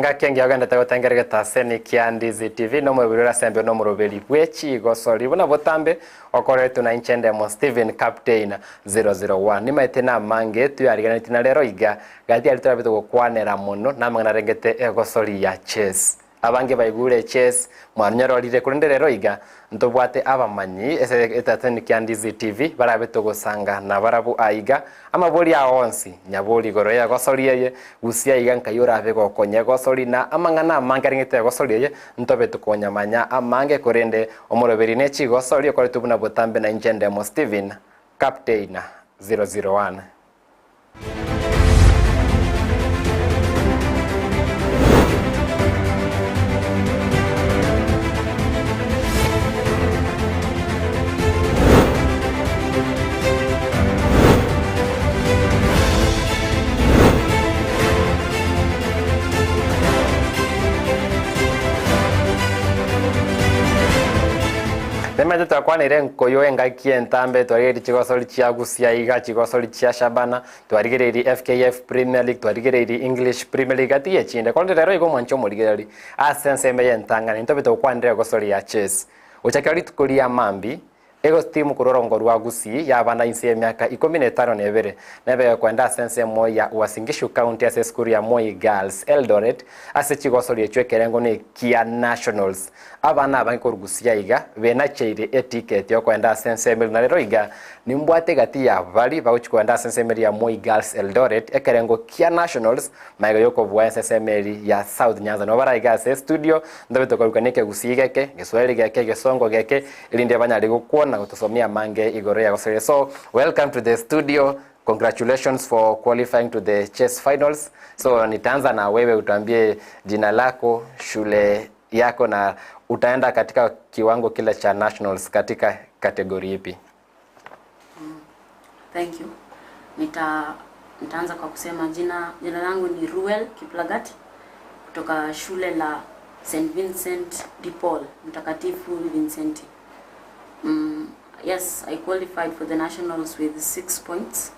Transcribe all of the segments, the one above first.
Engaki engiya ogendete gotengera egetaseni kia Ndizi TV nomoibori ore ase embeo nomoroberi bwe chigosori buna botambe okoretwe na inche Ndemo Stephen Captain 001. Nimaete namange tuyariganetie na rero iga gati aria torabete gokwanera mono namang'ana arengete egosori ya chess. Abange baigure chess mwanyororire korende rero iga ntobwate abamanyi ase egetaseni kia Ndizi TV barabe togosanga nabarabwo aiga Amabori ao onsi nyabori igoro y'egosori eye, gusia iga nkai orabe gokonya egosori, na amang'ana amange areng'ete egosori eye, ntobe tokonyamanya amange, korende omoroberi ne chigosori okoretwe buna botambe na inche Ndemo Stephen, Captain 001. Nimanyete twakwanire nkoyo engaki entambe twarigereiri chigosori chia Gusia iga chigosori chia Shabana twarigereiri FKF Premier League twarigereiri English Premier League gati yechinde korende rero igo omwanche omorigereri ase ensemo eye entang'ani ntobete gokwanera egosori ya chess gochakera rituko ria mambi Egostimu korwa orongo rwa Gusii y'abana inse y'emiaka ikomi na etano na ebere, nebe egokwenda ase ensemo ya Uasin Gishu County ase esukuru ya Moi Girls, Eldoret, ase chigosori echio ekerengo nekia Nationals. Abana abange korwa Gusii aiga benacheire etiketi yokoenda ase ensemo eria na rero iga nimbwate egati ya bari bagochia koenda ase ensemo eria ya Moi Girls Eldoret ekerengo kia Nationals Magega y'okobua ensesemo eria ya South Nyanza nabo baraiga ase estudio, ntobe tokorukania ekegusii geke, egeswahili geke, egesongo geke, erinde banyare gokwana na gotosomia amange igoro ya goseria. So, welcome to the studio. Congratulations for qualifying to the chess finals. So, nitaanza na wewe utuambie jina lako, shule yako na utaenda katika kiwango kile cha nationals katika kategori ipi? Thank you. Nita nitaanza kwa kusema jina jina langu ni Ruel Kiplagat kutoka shule la St Vincent de Paul, Mtakatifu Vincenti. Mm, yes, I qualified for the nationals with six points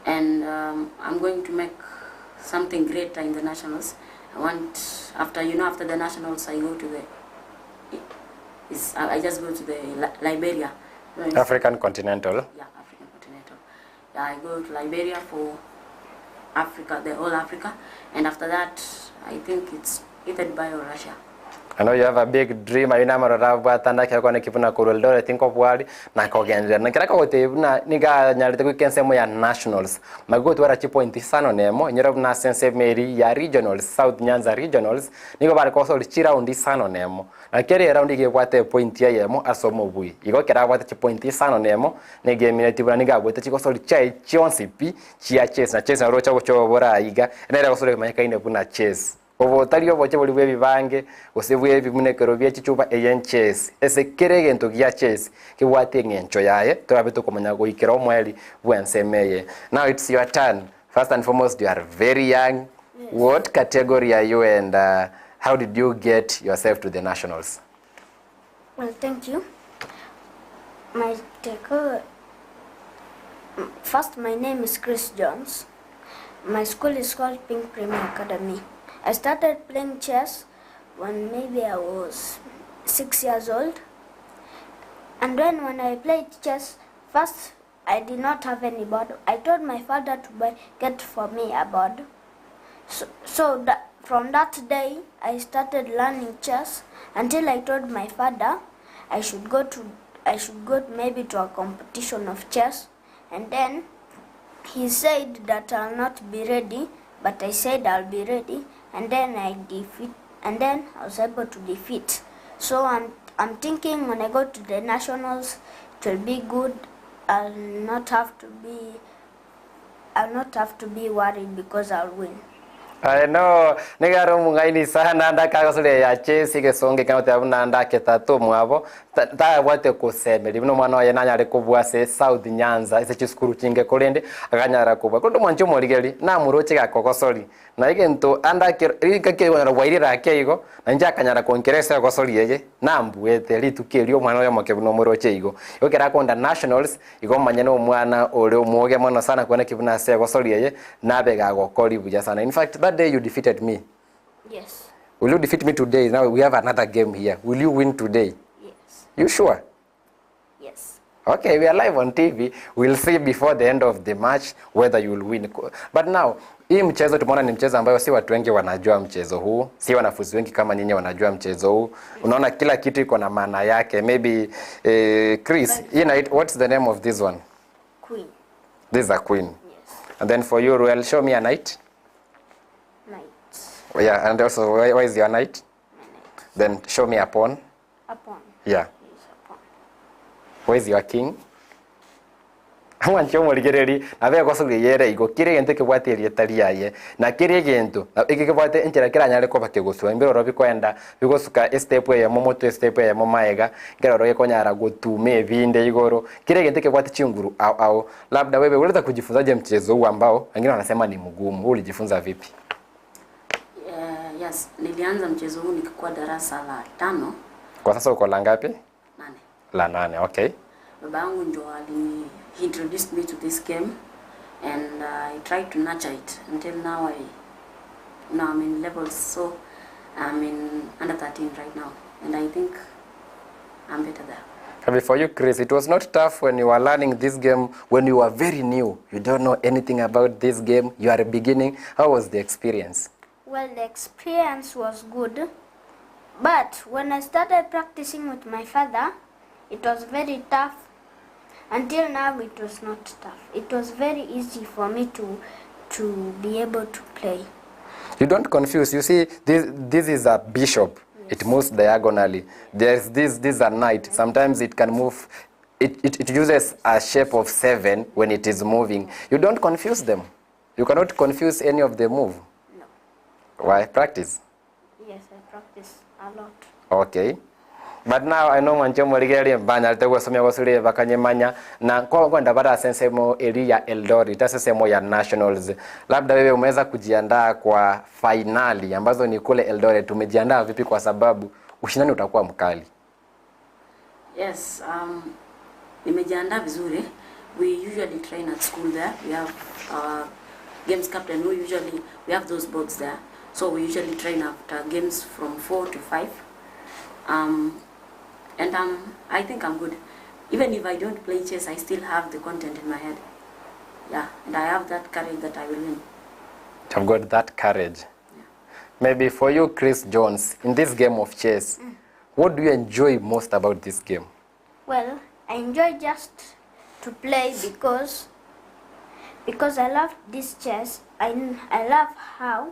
and um, I'm going to make something greater in the nationals. I want after you know after the nationals I go to the is I, I just go to the Liberia. African Continental. Yeah, African Continental. Yeah, I go to Liberia for Africa, the whole Africa, and after that, I think it's either Dubai or Russia. I know you have a big dream ayio namaroro abwate ande ekero kwane buna korwa Eldoret nkobwari na kogenderera na kera kogotebia buna nigo anyarete goika ensemo ya nationals maki gotwara chipointi isano na emo inyore buna ase ensemo eria ya regionals South Nyanza regionals nigo bare kosoria chiraundi isano na emo Na kera eraundi iga ebwate epointi eyemo ase omobui. Igo ekero abwate chipointi isano na emo, nigo eminetie buna nigo abuete chigosori chiaye chionsi pi chia chess. Na chess naro roche ogocha obora aiga, nere egosori emanyekaine buna chess. Obo tari oboche boria bw'ebibange, gose bw'ebimunekero bie chichuba, eye nchess. Ase kera egento gia chess kebwate eng'encho yaye, torabe tokomanya goikera omoerio bw'ensemo eye. Now it's your turn. First and foremost you are very young. What category are you and uh, how did you get yourself to the nationals? Well, thank you. My take, first, my name is Chris Jones. My school is called Pink Premier Academy. I started playing chess when maybe I was 6 years old. And then when I played chess, first I did not have any board. I told my father to buy, get for me a board. So, so that, from that day, I started learning chess until I told my father I should go to I should go maybe to a competition of chess. And then he said that I'll not be ready, but I said I'll be ready. And then I defeat, and then I was able to defeat. So I'm I'm thinking when I go to the nationals, it will be good. I'll not have to be I'll not have to be worried because I'll win. Aye no, nigo are omong'aini sana ande akagosoria ya chesi egesongo ekero goteba buna ande ake tata omwabo ta- tabwate kosemeria buna omwana oye nanyare kobua ase South Nyanza ase chisukuru chinge korende akanyara kobua. Korende omwanchi omorigeri namoroche gakogosori Na egento ande akero rigaki konyora bwairire ake igo, na inche akanyara konkera ase egosori eye, nambuete rituko erio omwana oyo omoke buna omoroche igo. Igo ekero akonda nationals, igo omanye na omwana ore omwoge mono sana kwana ki buna ase egosori eye, nabe gagokori buya sana. In fact, that day you defeated me. Yes. Will you defeat me today? Now we have another game here. Will you win today? Yes. You sure? Yes. Okay, we are live on TV. We'll see before the end of the match whether you will win. But now, hii mchezo tumeona ni mchezo ambayo si watu wengi wanajua mchezo huu, si wanafunzi wengi kama nyinyi wanajua mchezo huu. Unaona kila kitu iko na maana yake. Maybe eh, Chris, hii what's the name of this one? Queen. This is a queen. Yes. And then for you, Ruel, show me a knight. Knight. Yeah, and also where is your knight? My knight. Then show me a pawn. A pawn. Yeah. Is a pawn. Where is your king? mwanche omorigereri nabe egosoria yere igo kere egento ekebwate erieta riaye na kere egento eke kebwate enchera keranyare koba kegosua mbiroro bikoenda bigosuka estep eyemo motwe estep eyemo maega nkeroro gekonyara gotuma ebinde igoro kere egento ekebwate chinguru ao ao labda wewe uliweza kujifunzaje mchezo huu ambao wengine wanasema ni mgumu wewe ulijifunza vipi Yes, nilianza mchezo huu nikikuwa darasa la tano kwa sasa uko la ngapi nane. la nane okay Baba yangu ndio alini he introduced me to this game and I tried to nurture it until now I now I'm in levels so I'm in under 13 right now and I think I'm better there. Maybe for you, Chris, it was not tough when you were learning this game when you were very new. You don't know anything about this game. You are beginning. How was the experience? Well, the experience was good, but when I started practicing with my father, it was very tough. Until now, it was not tough. It was very easy for me to to be able to play. You don't confuse. You see, this this is a bishop. It moves diagonally. There's this this is a knight. Sometimes it can move. It, it, it uses a shape of seven when it is moving. You don't confuse them. You cannot confuse any of the move. No. Why? Practice. Yes, I practice a lot. Okay. But now I know mwanche morigererie mbanyarete gosomia gosurie bakanyemanya na kwa kwenda bara sensemo eri ya Eldoret ase sensemo ya Nationals. Labda wewe umeweza kujiandaa kwa fainali ambazo ni kule Eldoret. Umejiandaa vipi kwa sababu ushindani utakuwa mkali? Yes, nimejiandaa vizuri. We usually train at school there. We have our games captain who usually we have those boards there. So we usually train after games from 4 to 5. And I think I'm good. Even if I don't play chess, I still have the content in my head. Yeah, and I have that courage that I will win. You've got that courage. Maybe for you, Chris Jones, in this game of chess, what do you enjoy most about this game? Well, I enjoy just to play because I love this chess. I love how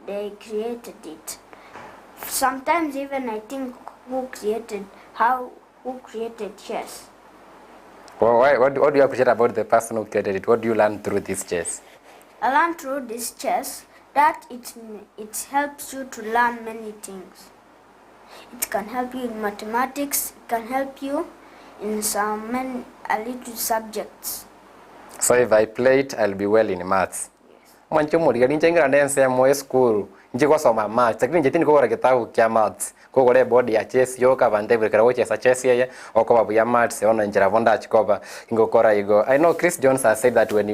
they created it. Sometimes even I think who created chess. Well, why, what do you appreciate about the person who created it? What do you learn through this chess? I learned through this chess that it helps you to learn many things. It can help you in mathematics. It can help you in some many a little subjects. So if I play it, I'll be well in maths. Yes. Mwancho moriga ninche ndense mo school nje gosoma maths lakini nje tindikogora gitabu kia maths kogora board ya chess yoka bande brekera gochesa chess yeye okoba buya maths ona njira bonda chikoba ingokora igo. I know Chris Jones has said that when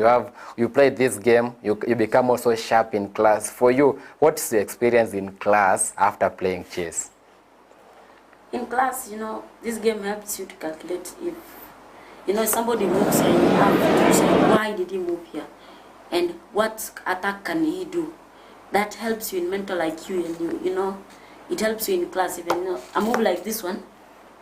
you play this game you become also sharp in class. For you, what's your experience in class after playing chess? In class, you know, this game helps you to calculate if, you know, somebody moves and you have to say, why did he move here? And what attack can he do? That helps you in mental IQ, and you know, it helps you in class. Even you know, a move like this one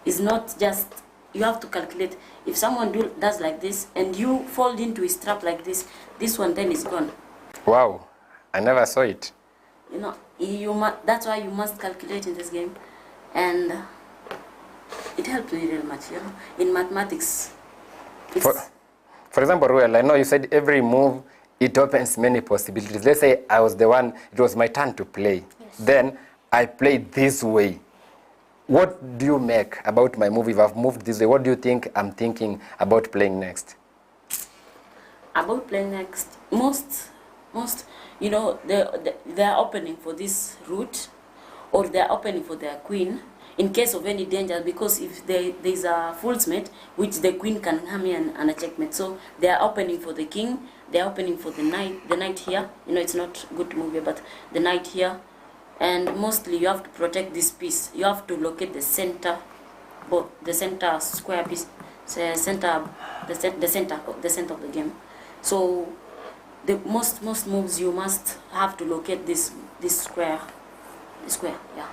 is not just, you have to calculate. If someone does like this and you fall into his trap like this, this one then is gone. Wow, I never saw it. You know, that's why you must calculate in this game. And it helped me really much, you know, in mathematics. It's For example, Ruel, I know you said every move, it opens many possibilities. Let's say I was the one, it was my turn to play. Yes. Then I played this way. What do you make about my move? If I've moved this way, what do you think I'm thinking about playing next? About playing next, most, you know, they are opening for this route, or they are opening for their queen in case of any danger, because if there's a fool's mate, which the queen can come here and a checkmate. So they are opening for the king, they are opening for the knight here. You know, it's not good to move here, but the knight here. And mostly you have to protect this piece, you have to locate the center bo the center square piece, center the the center the center of the game. So the most most moves you must have to locate this this square square yeah.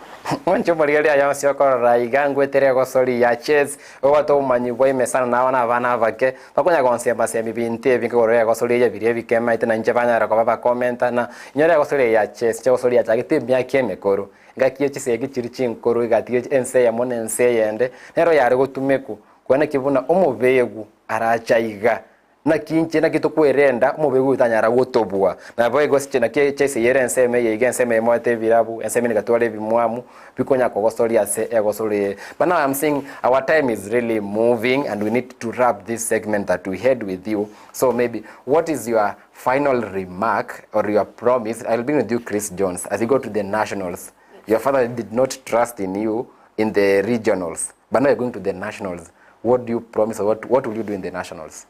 Mwanche omorigereria aye onsi okorora iga ngwetere egosori ya chess, obwate obomanyi bwa ime sana na abana abana abake, bakonya gonsema semi binto ebi nkegorora egosori eye biria ebikemaete na inche banyara koba bakomenta na inyore egosori eye ya chess inche egosori yachagete emiaka emekoro engaki ye chisegi chiria chinkoro egati ense eyemo na ense eyende nero yare gotumekwa kwana ki buna omobegu aracha iga Naki inche naki tokwerenda omobere oyo tanyara gotobua. Naboigo ase naki chase eye ere ensemo eye iga ensemo eye moete ebirabu, ensemo eye nigatwara ebimwamu, bikonya kogosoria ase egosori eye. But now I'm seeing our time is really moving and we need to wrap this segment that we had with you. So maybe what is your final remark or your promise? I'll begin with you, Chris Jones, as you go to the nationals. Your father did not trust in you in the regionals, but now you're going to the nationals. What do you promise or what, what will you do in the nationals?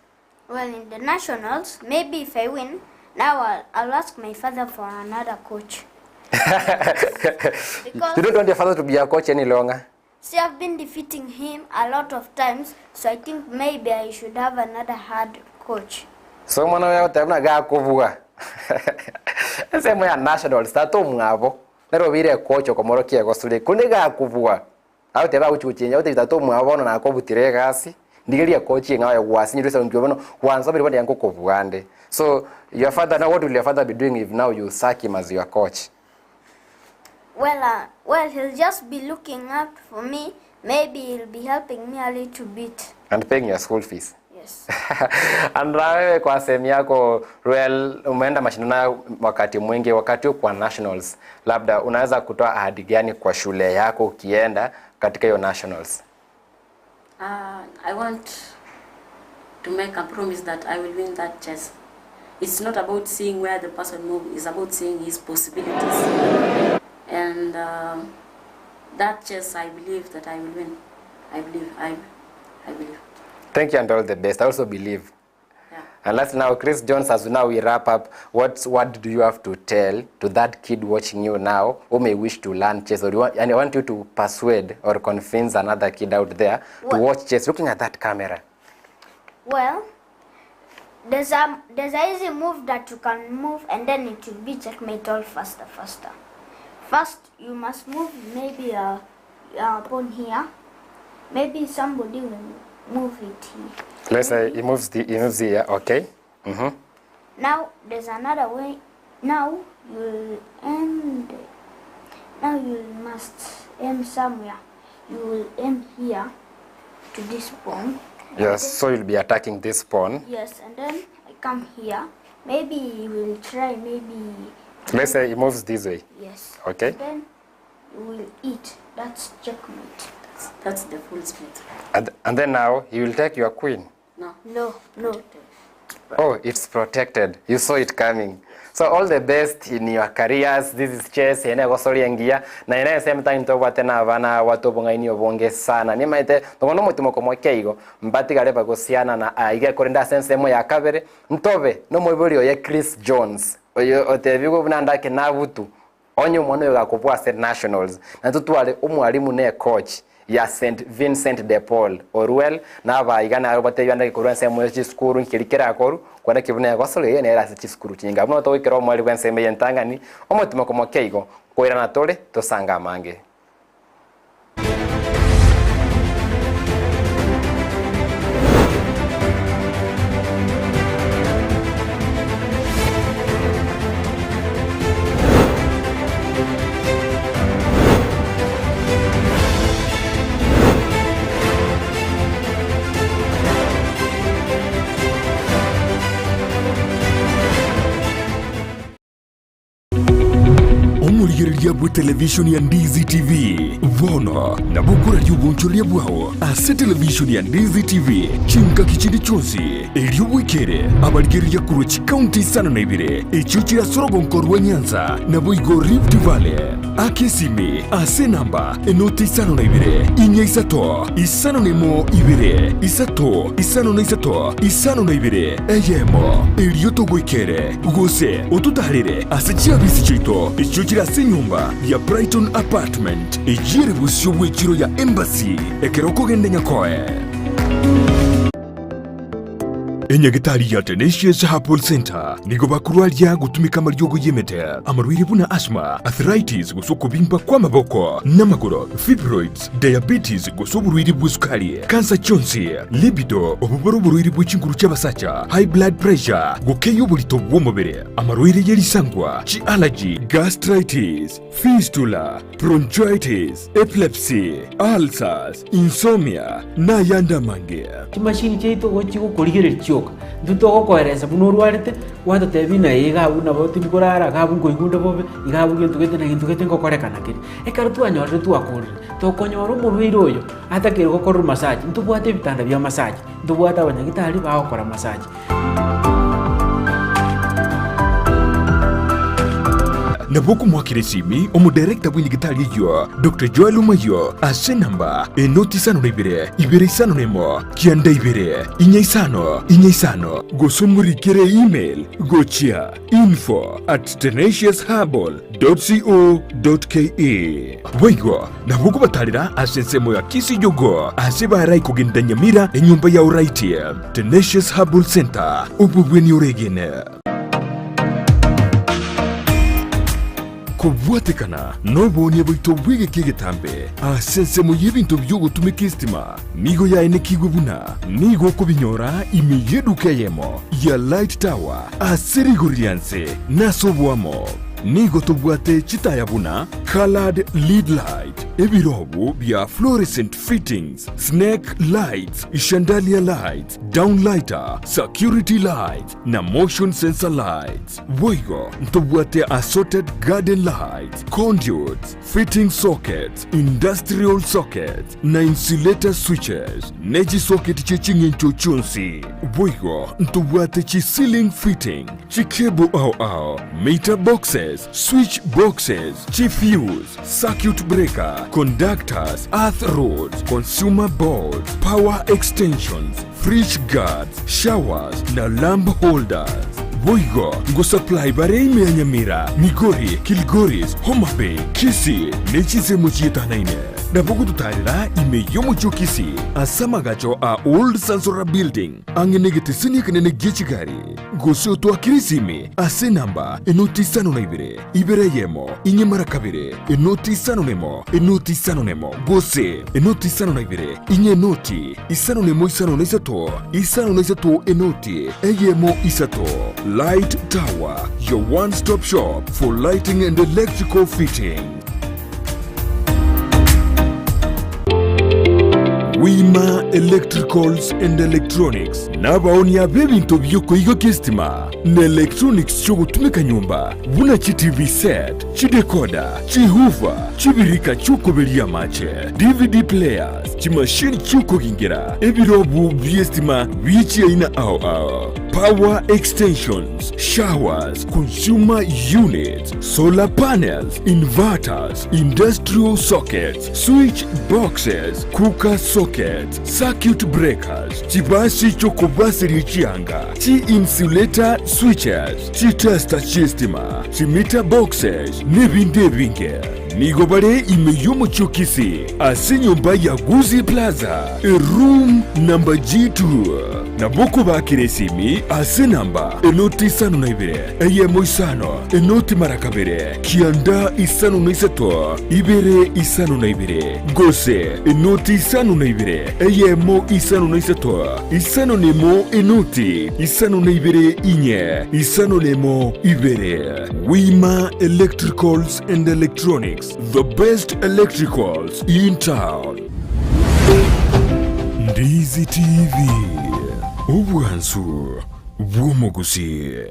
Well, in the nationals, maybe if I win, now I'll, I'll ask my father for another coach. Because you don't want your father to be a coach any longer? See, I've been defeating him a lot of times, so I think maybe I should have another hard coach. So omwana oyo agoteba buna gakobua ensemo ya nationals tata omwabo nere obeire ekocha okomorokia egosuri korende gakobua Agoteba agochia gochencha agotebia tata omwabo bono nakobutire egasi, ndigerie ekochi eng'ao ya gwasinyirwe ase eng'encho bono gwansomeire bono ngokobua nde. So your father now what will your father be doing if now you sack him as your coach? Well, uh, well, he'll just be looking out for me. Maybe he'll be helping me a little bit. And paying your school fees. Yes. And na wewe kwa sehemu yako Ruel, umeenda mashindano wakati mwingi, wakati huu kwa nationals, labda unaweza kutoa ahadi gani kwa shule yako ukienda katika hiyo nationals? I want to make a promise that I will win that chess. It's not about seeing where the person move, it's about seeing his possibilities. And that chess, I believe that I will win. I believe, I, I believe. Thank you and all the best. I also believe. Yeah. And last now, Chris Jones, as now we wrap up, what, what do you have to tell to that kid watching you now who may wish to learn chess? Or you want, and I want you to persuade or convince another kid out there to What? watch chess, looking at that camera. Well, there's a there's a easy move that you can move and then it will be checkmate all faster faster. First you must move maybe a, a pawn here. Maybe somebody will move it here. Let's say he moves the he moves here, okay? Mm-hmm. Now there's another way. Now you'll end. Now you must aim somewhere. You will aim here to this pawn. Yes, so you'll be attacking this pawn. Yes, and then I come here. Maybe he will try, maybe. Let's say he moves this way. Yes. Okay. Then you will eat. That's checkmate. That's, that's the full split. And, and then now he will take your queen. No. No, no. Oh, it's protected. You saw it coming. So all the best in your careers. This is chess ene gosoria engiya na ene ensemo tari ntobwate na abana abwate obong'aini obonge sana. Nimaete togo nomotimo komokia igo mbatigare bagosiana na aiga korende ase ensemo ya kabere ntobe nomoibori oye Chris Jones oyo otebigwe buna ndake nabutu Onye omwana oyo gakobua ase Nationals, na totware omwalimu ne ecoach ya St Vincent de Paul Oruel na abaiga naro batebia ndake korwa ensemo ye chisukuru nkeri kerakoru kwenda ki buna egosori eye nere ase chisukuru chinyinga buna togoikera omwali bwe ensemo eye entang'ani omotima komokia igo nkoirana tore tosange amange. Omorigereria bw'etelevishoni ya Ndizi TV bono nabo okoraria obonchoreria bwao ase televishoni ya Ndizi TV chingaki chinde chionsi erio bwekere abarigereria korwa chikaunti isano na ibere echio chire ase orogonko rwa Nyanza naboigo Rift Valley. Aka esimi ase enamba enoti isano na ibere inya isato isano na emo ibere isato isano na isato isano na ibere eyemo erio togoikere gose ototarere ase chiabisi chiaito echio chire ase enyomba. Enyomba ya Brighton Apartment eyio ere bosio bw'echiro ya Embassy ekero okogenda Nyakoe. Enyagitari ya Tenacious Herbal Centre nigo bakorwaria gotumeka amariogo y'emete, amarwaire buna asthma, arthritis gose okobimba kw'amaboko n'amagoro, fibroids, diabetes gose oborwaire bw'esukari, kansa chionsi, libido, obobore oborwaire bwe chinguru chi'abasacha, high blood pressure, gokeyia oborito bw'omobere, amarwaire ye risangwa, chi'allergy, gastritis, fistula, bronchitis, epilepsy, ulcers, insomnia, na ayande amange. Chimashini chiaito igo chigokorigereria chioka, intwe togokoeresa buna orwarete, gwatotebia ng'a iga abwo nabo tindi korara, iga abwo nkoigwa onde bobe, iga abwo gento gete na gento gete ngokorekana kere. Ekero twanyorire twakorire, tokonyora omorwaire oyo atakeire gokorerwa massage, ntobwate ebitanda bia massage, ntobwate abanyagitari bagokora massage. Nabo okomoakera esimi omodirector bw'enyagitari eyio, Doctor Joel Omayio, ase enamba enoti isano na ibere, ibere isano na emo, kianda ibere, inya isano, inya isano, gose omorikere email gochia info at tenaciousherbal dot co dot ke. Boigo nabo okobatarera ase ensemo ya Kisii Jogoo ase barai kogenda Nyamira enyomba ya Oraiti Tenacious Herbal Center obobweni oregene. Kobwatekana noboonia bwaito bw'egeka egetambe ase ensemo y'ebinto bi'ogotumeka estima nigo yaenekigwe buna nigo okobinyora ime y'eduka eyemo ya Light Tower ase rigori ria nse na ase oboamo. Nigo tobwate chitaya buna coloured lead light, ebirobu bia fluorescent fittings, snake lights, chandelier lights, downlighter, security lights, na motion sensor lights. Boigo ntobwate assorted garden lights, conduits, fitting sockets, industrial sockets, na insulator switches, ne chisocket chie ching'encho chionsi. Boigo ntobwate chi ceiling fitting, chicable ao ao, meter boxes, switch boxes, chifuse, circuit breaker, conductors, earth rods, consumer boards, power extensions, fridge guards, showers na lamp holders. Boigo ngosupply bare ime ya Nyamira, Migori, Kilgoris, Homa Bay, Kisii ne chinsemo chietanaine. Nabo gototarera ime y'omochie o Kisii ase amagacho a Old Sansora Building ang'e negeteseni ekenene gie chigari. Gose otoakere esimi ase enamba enoti isano na ibere, ibere eyemo, inye mara kabere, enoti isano nemo, enoti isano nemo, gose enoti isano na ibere, inye enoti isano nemo isano na isato, isano na isato enoti eyemo isato. Light Tower, your one stop shop for lighting and electrical fittings. Wima Electricals and Electronics nabaonia b'ebinto bi'okoigokia esitima na electronics chi'ogotumeka nyomba buna chi TV set, chidecoder, chihoofer, chibirika chi'okoberia amache, DVD players, chimashini chi'okogingera, ebirobu bi'esitima bie chiaina ao ao, power extensions, showers, consumer units, solar panels, inverters, industrial sockets, switch boxes, cooker sockets, circuit breakers, chibasi chi'okobaseria chianga, chi-insulator switches, chitester chi'estima, chimeter boxes, n'ebinde ebinge. Nigo bare ime y'omochie o Kisii ase enyomba ya Gusii Plaza, eroom number G2. Nabo okobakera esimi ase enamba enoti isano na ibere, eyemo isano, enoti mara kabere, kianda isano na isato, ibere isano na ibere, gose enoti isano na ibere, eyemo isano na isato, isano na emo enoti isano na ibere inye, isano na emo ibere. Wima Electricals and Electronics, the best electricals in town. Ndizi TV, obwansu bw'omogusi.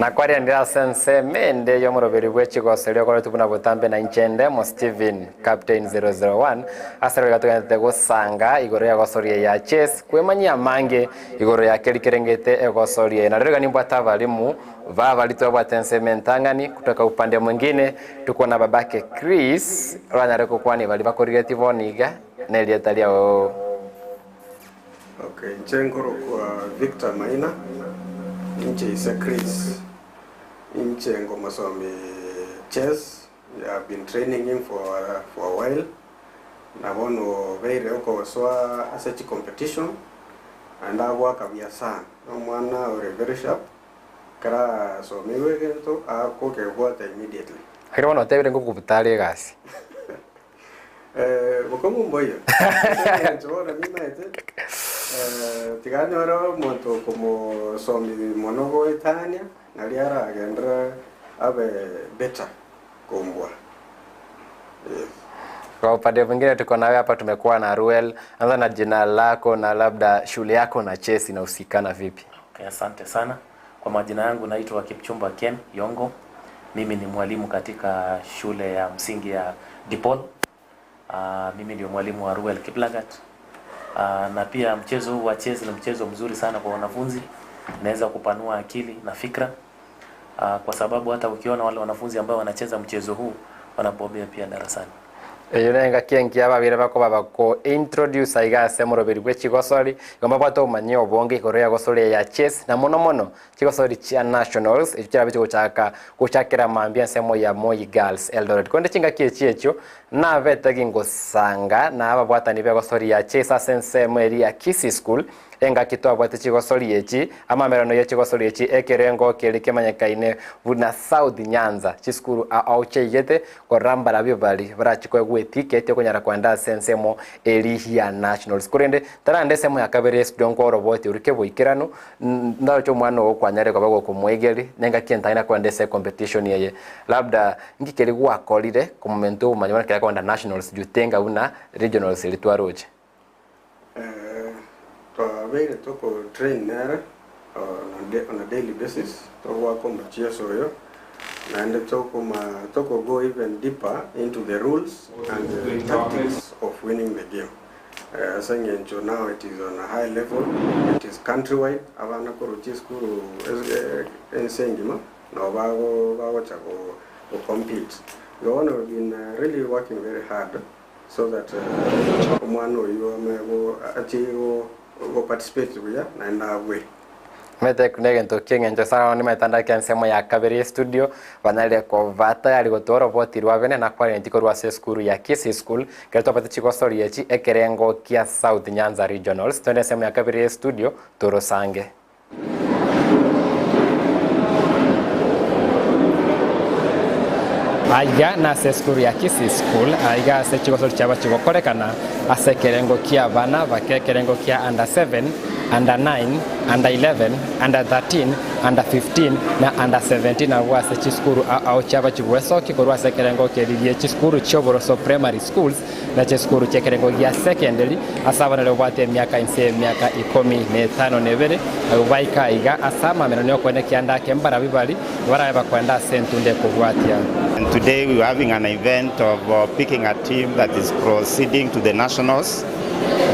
Nakwarianire ase ensemo ende y'omoroberi bwe chigoso eria okoretwe buna botambe na inche Ndemo Stephen, Captain 001, ase rero iga togenderete gosanga igoro y'egosoria ya chess, kwemanyia amange igoro ya keri kerengete egosoria eye. Na rero iga nimbwate abalimu ba baria twabwate ensemo entang'ani kutoka upande mwingine tuko na babake Chris oranyare gokwania baria bakorigetie bono iga na erieta riao. Okay, inche nkorokwa Victor Maina, inche ise Chris, inche ngomosomi chess, I have been training him for a while, na bono obeire okosoa ase chicompetition, naende agoaka buya sana, na omwana ore very sharp, ekero asomeirwe egento akokebwata immediately. Ekero bono otebire ngokobuta are egasi. Eh, bokong'u mboiyo. Ase eng'encho bono nimaete, eh, tiga nyore omonto okomosomi mono goetania, naria aragenderere abe better kombua. Yes. Kwa upande mwingine tuko nawe hapa, tumekuwa na Ruel. Anza na jina lako na labda shule yako na chess inahusikana vipi? Okay, asante sana. Kwa majina yangu naitwa Kipchumba Ken Yongo. Mimi ni mwalimu katika shule ya msingi ya DePaul. Mimi ndio mwalimu wa Ruel Kiplagat. Na pia mchezo huu wa chess ni mchezo mzuri sana kwa wanafunzi, inaweza kupanua akili na fikra. Kwa sababu hata ukiona wale wanafunzi ambao wanacheza mchezo huu wanabobea pia darasani. Eyo nengaki engiya babere bakoba bako introduce iga ase omoroberi bwe chigosori igo mbabwate obomanyi obonge igoro ya gosori ya chess na mono mono chigosori chia nationals echio chirabe chigochaka gochakera mambia ensemo ya Moi Girls Eldoret. Korende chingaki echi echio nabete gingosanga na ababwatani ba egosori ya chess ase ensemo eria ya Kisii School engaki twabwate chigosori echi amamerano ya chigosori echi ekerengo keri kemanyekaine buna South Nyanza chisukuru ao chiaigete korora mbarabio bari barachikoegwa eticket okonyara kwenda ase ensemo eri ya nationals. Korende tarande ensemo ya kabere studio nkoroboti oria keboikeranu ndaroche omwana ogo kwanyare koba gokomoegeri nengaki entang'ani akwenda ase ecompetition eye labda nkikeri gwakorire komomenta obomanyi bono ekero akoenda nationals jutenga buna regionals eri twaroche. Twabeire toko train nere on a daily basis, togoaka omochieso oyo, naende tokoma toko go even deeper into the rules and the tactics of winning the game. Ase eng'encho now it is on a high level, it is countrywide, abana korwa chisukuru ense engima nabo bago bagocha go compete. Igo bono we've been really working very hard so that omwana oyio ame go achie go go participate buya naende abue. Omanyete na egento ki'eng'encho sana bono nimanyete ande ake ensemo ya kabere y'estudio banyarire koba tayari gotoa oroboti rwa bene na kwarenti korwa ase esukuru ya Kisii School ekero twabwate chigosori echi ekerengo kia South Nyanza Regionals. Twende ensemo ya kabere y'estudio torosange. Aiga nase esukuru ya Kisii School, aiga ase chigosori chiabo chigokorekana ase ekerengo kia abana bake ekerengo kia under 7, under 9, under 11, under 13, under 15 na under 17 abwo ase chisukuru ao chiaba chigwesokia korwa ase ekerengo keria gie chisukuru chi'oboroso primary schools na chisukuru chi'ekerengo gia secondary ase abana baria babwate emiaka inse y'emiaka ikomi na etano na ebere, abwo baika aiga ase amamera okoenda ekianda ake mbarabwo bari barabe bakoenda ase entunda ekobwatia. And today we are having an event of picking a team that is proceeding to the nationals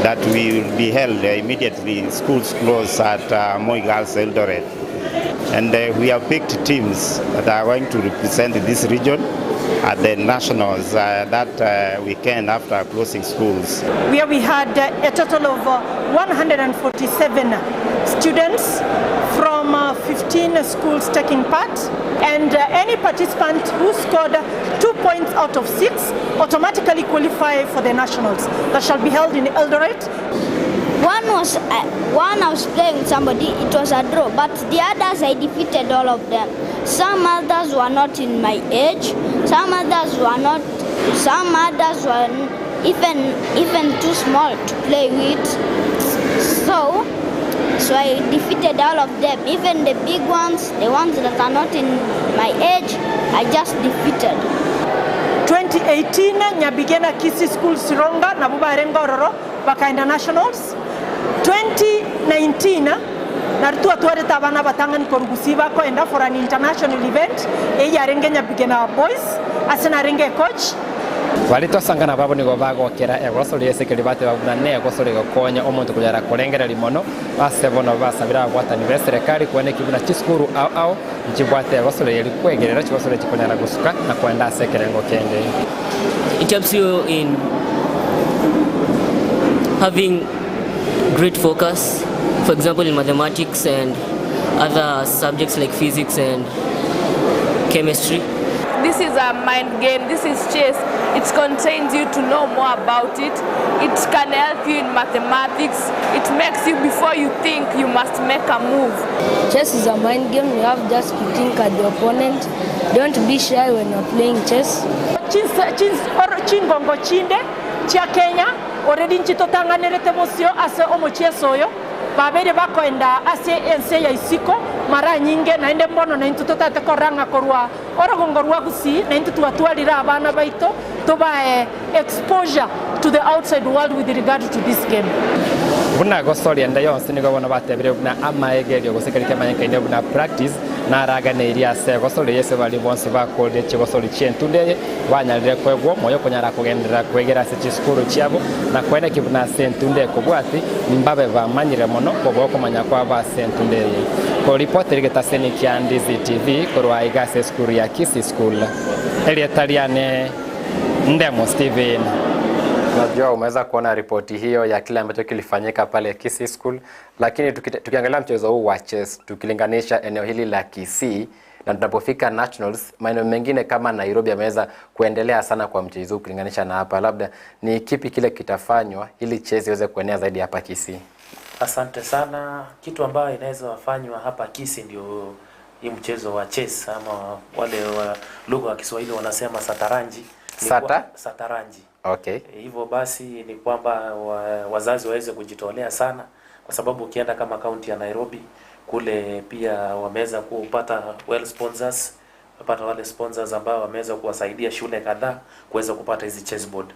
that will be held immediately schools close at Moi Girls Eldoret. And we have picked teams that are going to represent this region at the nationals that weekend after closing schools. Where we had a total of 147 students from 15 schools taking part, and any participant who scored 2 points out of 6 automatically qualify for the nationals that shall be held in Eldoret. One I was playing with somebody, it was a draw, but the others I defeated all of them. Some others were not in my age, some others were not, some others were even too small to play with. So I defeated all of them, even the big ones, the ones that are not in my age, I just defeated. 2018 Nyabigena Kisii School Sironga na Bubarenga Ororo bakaenda nationals. 2019 Nario twatwarete abana abatang'ani korwa Gusii bakoenda for an international event, eyio yarenge Nyabigena Boys, ase narenge ecoach. Baria twasangana babo nigo bagokera egoso ri'ense keria bateba buna negoso rigokonya omonto konyara korengereria mono. Ase bono basabire ababwatani b'eserekari koenekia buna chisukuru ao ao nchibwate egoso riria rikwegerera chigoso chikonyara gosuka na koenda ase ekerengo kende. It helps you in having great focus, for example in mathematics and other subjects like physics and chemistry. This is a mind game, this is chess. It contains you to know more about it. It can help you in mathematics. It makes you, before you think, you must make a move. Chess is a mind game, you have just to think at the opponent. Don't be shy when you're playing chess. Chingongo chinde chia Kenya already nchitotang'anerete bosio ase omochieso oyo, babeire bakoenda ase ense ya isiko mara nyinge, naende mbono naintwe totagete korora ng'a korwa orogongo rwa Gusii naintwe twatwarire abana baito tobae exposure to the outside world with regard to this game. Buna gosoria ende yonsi nigo bono batebire buna amaegerio gose keria kemanyekaine buna practice naraganeirie ase egosoria eye ase baria bonsi bakorire chigosori chi'entunda eye banyarire koegwa omoyo konyara kogenderera kwegera ase chisukuru chiabo na koenekia buna ase entunda ekobwati mbabe bamanyire mono kobua okomanya kwabo ase entunda eye. Koripotera egetaseni kia Ndizi TV korwa aiga ase esukuru ya Kisii School. Erieta riane Ndemo Steven. Najua umeweza kuona ripoti hiyo ya kile ambacho kilifanyika pale Kisii School, lakini tukiangalia mchezo huu wa chess tukilinganisha eneo hili la Kisii na tunapofika nationals, maeneo mengine kama Nairobi yameweza kuendelea sana kwa mchezo huu ukilinganisha na hapa. Labda ni kipi kile kitafanywa ili chess iweze kuenea zaidi hapa Kisii? Asante sana. Kitu ambayo inaweza wafanywa hapa Kisii ndio hii mchezo wa chess ama wale wa lugha ya Kiswahili wanasema sataranji. Ni Sata? Sataranji. Okay. Hivyo basi ni kwamba wazazi waweze kujitolea sana, kwa sababu ukienda kama kaunti ya Nairobi kule pia wameweza kupata well sponsors, wamepata wale sponsors ambao wameweza kuwasaidia shule kadhaa kuweza kupata hizi chessboard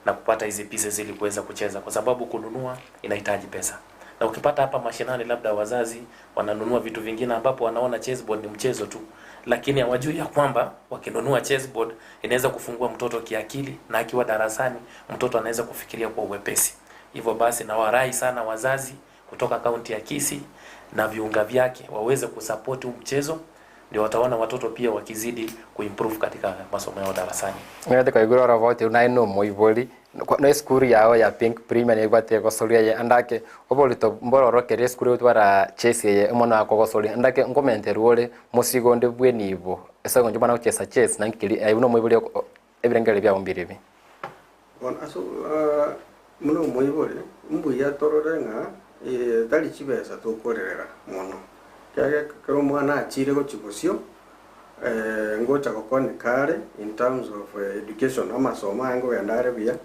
na kupata hizi pieces ili kuweza kucheza, kwa sababu kununua inahitaji pesa. Na ukipata hapa mashinani, labda wazazi wananunua vitu vingine ambapo wanaona chessboard ni mchezo tu, lakini hawajui ya kwamba wakinunua chessboard inaweza kufungua mtoto kiakili, na akiwa darasani mtoto anaweza kufikiria kwa uwepesi. Hivyo basi nawarai sana wazazi kutoka kaunti ya Kisii na viunga vyake waweze kusupport huu mchezo, ndio wataona watoto pia wakizidi kuimprove katika masomo yao darasani. Nĩwete kwaigura oro nae no moibori no esukuru yao ya Pink Premier nĩgwate gosoria ye andake oborito mbororokeria esukuru gotwara chess eye omono akogosoria andake nkomenterwa ore mosigo onde bwenibo ase eng'encho omwana agochesa chess nankeri aye buna omoibori ebirengeri biabo mbiribi. Bono ase buna omoibori mbuya torore ng'a tari chibesa tokorerera mono, ekiagera ekero omwana achire gochia bosio ngocha gokonyeka are in terms of education, amasomo aye nkogenda are buya,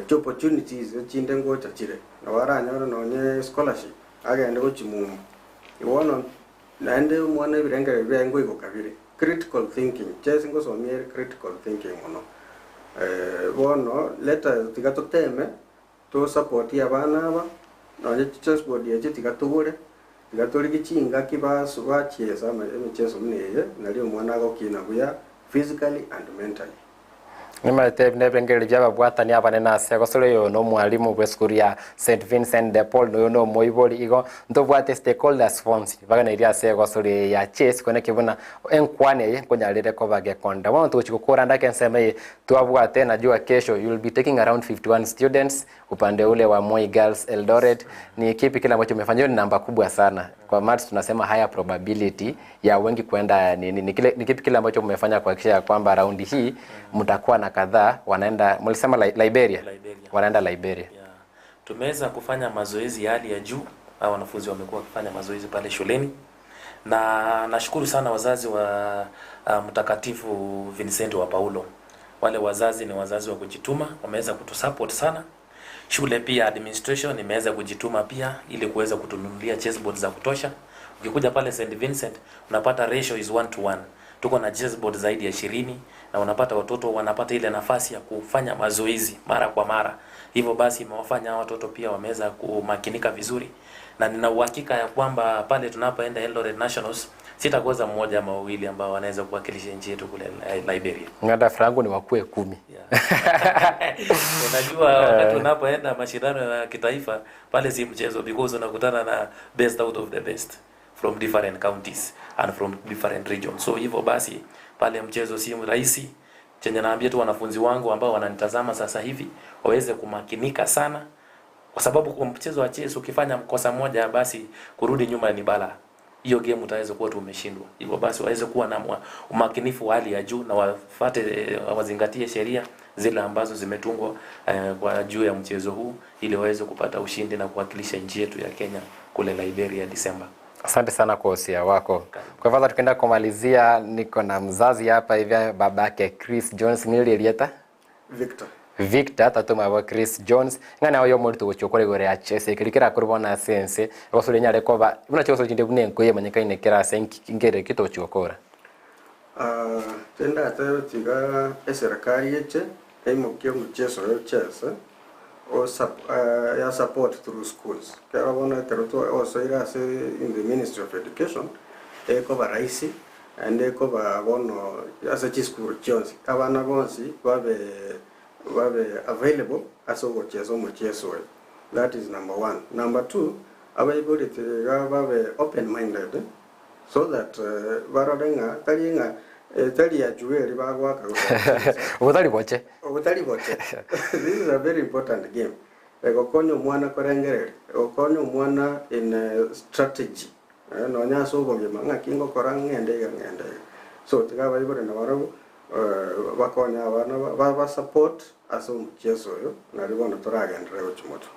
chiopportunities echinde ngocha chire, nabo aranyore nonye scholarship agende gochia mumba. Bono naende omwana ebirengererio biaye nkoigoka bire, critical thinking, chess ngosomia ere critical thinking mono. Bono let us tiga toteme tosapotie abana aba, nonye chichessboard echi tiga togore, tiga torigie chingaki baso bachiesa emicheso buna eye, nario omwana agokina buya physically and mentally. Nimaete nebirengererio bia ababwatani abanene ase gosore oyo na omwalimu bwa esukuru ya St Vincent de Paul noyo na omoibori igo ntobwate stakeholders bonsi baganeirie ase egosori eye ya chess kone buna enkwana eye nkonyarire koba gekonda. Bono togochi gokora ndake ensemo eye twabwate najua kesho you will be taking around 51 students upande ule wa Moi Girls Eldoret. Ni kipi kile ambacho umefanya? Hiyo ni namba kubwa sana. Kwa maths tunasema higher probability ya wengi kwenda ni, ni, kile, ni kipi kile ambacho mmefanya kuhakikisha ya kwamba raundi hii mtakuwa na kadhaa wanaenda mlisema Liberia? Liberia. Wanaenda Liberia. Yeah. Tumeweza kufanya mazoezi ya hali ya juu, hao wanafunzi wamekuwa wakifanya mazoezi pale shuleni, na nashukuru sana wazazi wa Mtakatifu Vincent wa Paulo. Wale wazazi ni wazazi wa kujituma, wameweza kutusupport sana. Shule pia administration imeweza kujituma pia ili kuweza kutununulia chessboard za kutosha. Ukikuja pale St Vincent unapata ratio is 1 to 1. Tuko na chess board zaidi ya 20 na unapata watoto wanapata ile nafasi ya kufanya mazoezi mara kwa mara. Hivyo basi imewafanya hawa watoto pia wameweza kumakinika vizuri, na nina uhakika ya kwamba pale tunapoenda Eldoret Nationals sitakosa mmoja ama wawili ambao wanaweza kuwakilisha nchi yetu kule Liberia. Ng'ada frangu ni wakue 10. Unajua, wakati unapoenda mashindano ya kitaifa pale si mchezo, because unakutana na best out of the best from different counties and from different regions. So hivyo basi pale mchezo si rahisi. Chenye naambia tu wanafunzi wangu ambao wananitazama sasa hivi waweze kumakinika sana, kwa sababu kwa mchezo wa chess ukifanya mkosa moja, basi kurudi nyuma ni balaa. Hiyo game utaweza kuwa tu umeshindwa. Hivyo basi waweze kuwa na umakinifu wa hali ya juu na wafuate, wazingatie sheria zile ambazo zimetungwa kwa juu ya mchezo huu ili waweze kupata ushindi na kuwakilisha nchi yetu ya Kenya kule Liberia Disemba. Asante sana kwa usia wako. Kwa hivyo tukienda kumalizia, niko na mzazi hapa hivi, babake Chris Jones nilielieta Victor. Victor tatuma wa Chris Jones ng'ana oyo muri tuguchukore gore ya chess ikirikira kuribona sense gosuri nyare koba buna choso chinde bune nkoye manyakaine kirase ngere kitochukora. Tenda tiga eserikali yeche eimokia omucheso oyo chess o ya support through schools. Kero bono ekero osoire ase in the Ministry of Education ekoba rahisi and ekoba bono ase chisukuru chionsi abana bonsi babe available ase ogochesa omocheso oyo. That is number one. Number two, abaibori tiga babe open minded so that barore ng'a tari ng'a tari ya jueri bagwaka Obotari boche. Obotari boche. This is a very important game. Egokonya omwana korengereria, egokonya omwana in strategy. Nonya ase obogima ng'aki ngokora ng'ende iga ng'ende iga. So tiga abaibori na barabwo bakonya abana ba support ase omocheso oyo nari bono toragenderera gochia moto.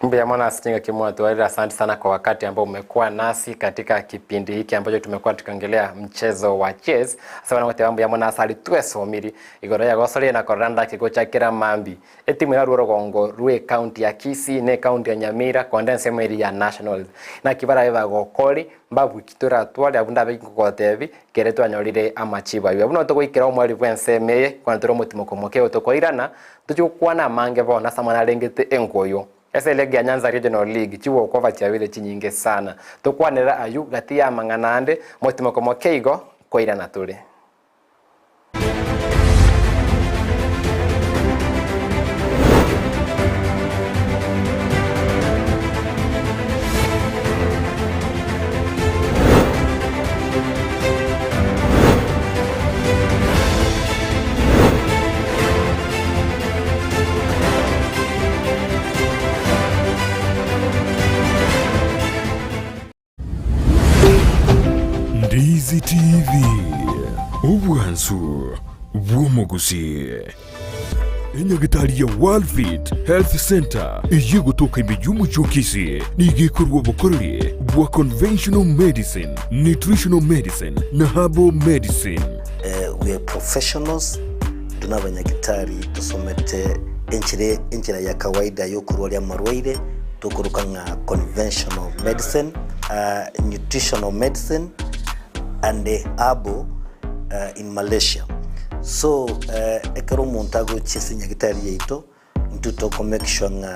Mbuya mwana sitinga kimwa tuwarira, asante sana kwa wakati ambao umekuwa nasi katika kipindi hiki ambacho tumekuwa tukiongelea mchezo wa chess. Sasa wana mbuya mwana asali twesomiri igoro ya gosori na koranda kikocha kira mambi. Etimu ya Ruoro rwe county ya Kisii ne county ya Nyamira konde nsemo eri ya national. Na kibara eba gokori mbabu kitora twali abunda be kere twanyorire amachiba. Yo buno togoikera omwali bwenseme kwa toro mutimo komoke otokoirana tuchukwana mange bona samana lengete engoyo. Ese ligi ya Nyanza Regional League chiwo kova chiawire chinyinge sana tukwanera ayu gati ya mang'ana ande motimo komoke igo koirana turi. Ndizi TV, obwansu bw'omogusi. Enyagitari ya Worldfit Health Center eyegotoka ime y'omochie o Kisii nigo ekorwa obokoreri bwa conventional medicine, nutritional medicine na herbal medicine. We are professionals tunabanyagitari tusomete enchera ya kawaida yokurwaria amarwaire tukuruka ng'a conventional medicine, nutritional medicine and herbal in Malaysia. So ekero omonto agochia ase nyagitari yaito intwe toko make sure ng'a